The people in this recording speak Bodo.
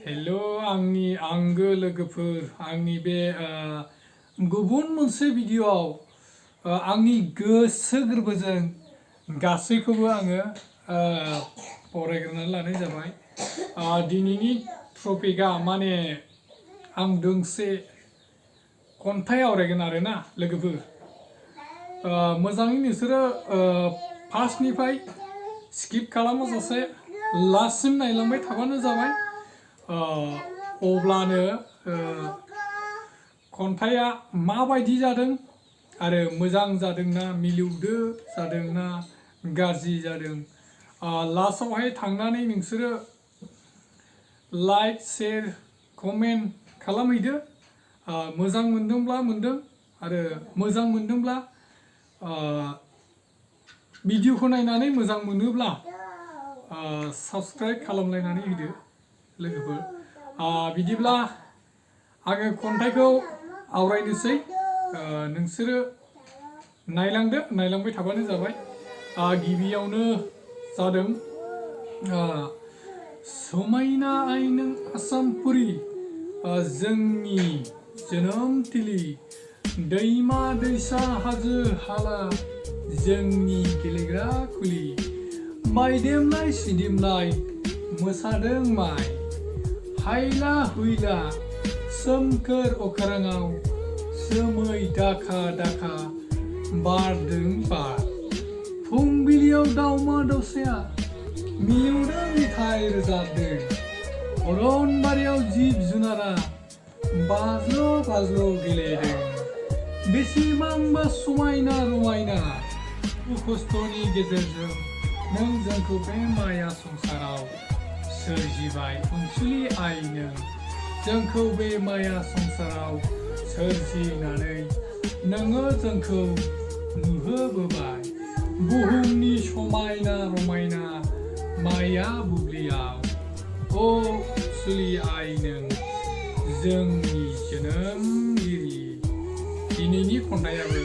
हेलो आंनि आंगो लोगोफोर आंनि बे गुबुन मोनसे भिडियोआव आंनि गोसो गोरबोजों गासैखौबो आङो बरायग्रोनानै लानाय जाबाय। दिनैनि टपिकआ माने आं दोंसे खन्थाइ आवरायगोन आरोना लोगोफोर। मोजाङै नोंसोरो फार्स्टनिफ्राय स्किप खालामाजासे लास्टसिम नायलांबाय थाबानो जाबाय। अब्लानो खन्थाइया माबायदि जादों आरो मोजां जादोंना मिलौदो जादोंना गाज्रि जादों, लास्टआवहाय थांनानै नोंसोरो लाइक शेयार कमेन्ट खालामहैदो। मोजां मोनदोंब्ला मोनदों आरो मोजां मोनदोंब्ला भिडियोखौ नायनानै मोजां मोनोब्ला साबस्क्राइब खालामलायनानै होदो लोगोफोर। बिदिब्ला आङो खन्थाइखौ आवरायनोसै, नोंसोरो नायलांबाय थाबानो जाबाय। गिबियावनो जादों समायना आइ नों आसामपुरी जोंनि जोनोमथिलि, दैमा दैसा हाजो हाला जोंनि गेलेग्रा खुलि, बायदेमलाय सिदेमलाय मोसादों माइ, हायला हुइला सोमखोर अख्राङाव जोमै दाखा दाखा बारदों बार, फुंबिलियाव दाउमा दाउसाया मिलौदो मेथाइ रोजाबदों, अरनबारियाव जिब जुनारा बाज्ल' बाज्ल' गेलेदों, बेसेबांबा समायना रमायना खस्थ'नि गेजेरजों नों जोंखौ बे माया संसाराव सोरजिबाय अनसुलि आइ, नों जोंखौ बे माया संसाराव सोरजिनानै नोङो जोंखौ नुहोबोबाय बुहुमनि समायना रमायना माया बुब्लियाव। अ सुलि आइ नों जोंनि जोनोमगिरि। दिनैनि खन्थाइयाबो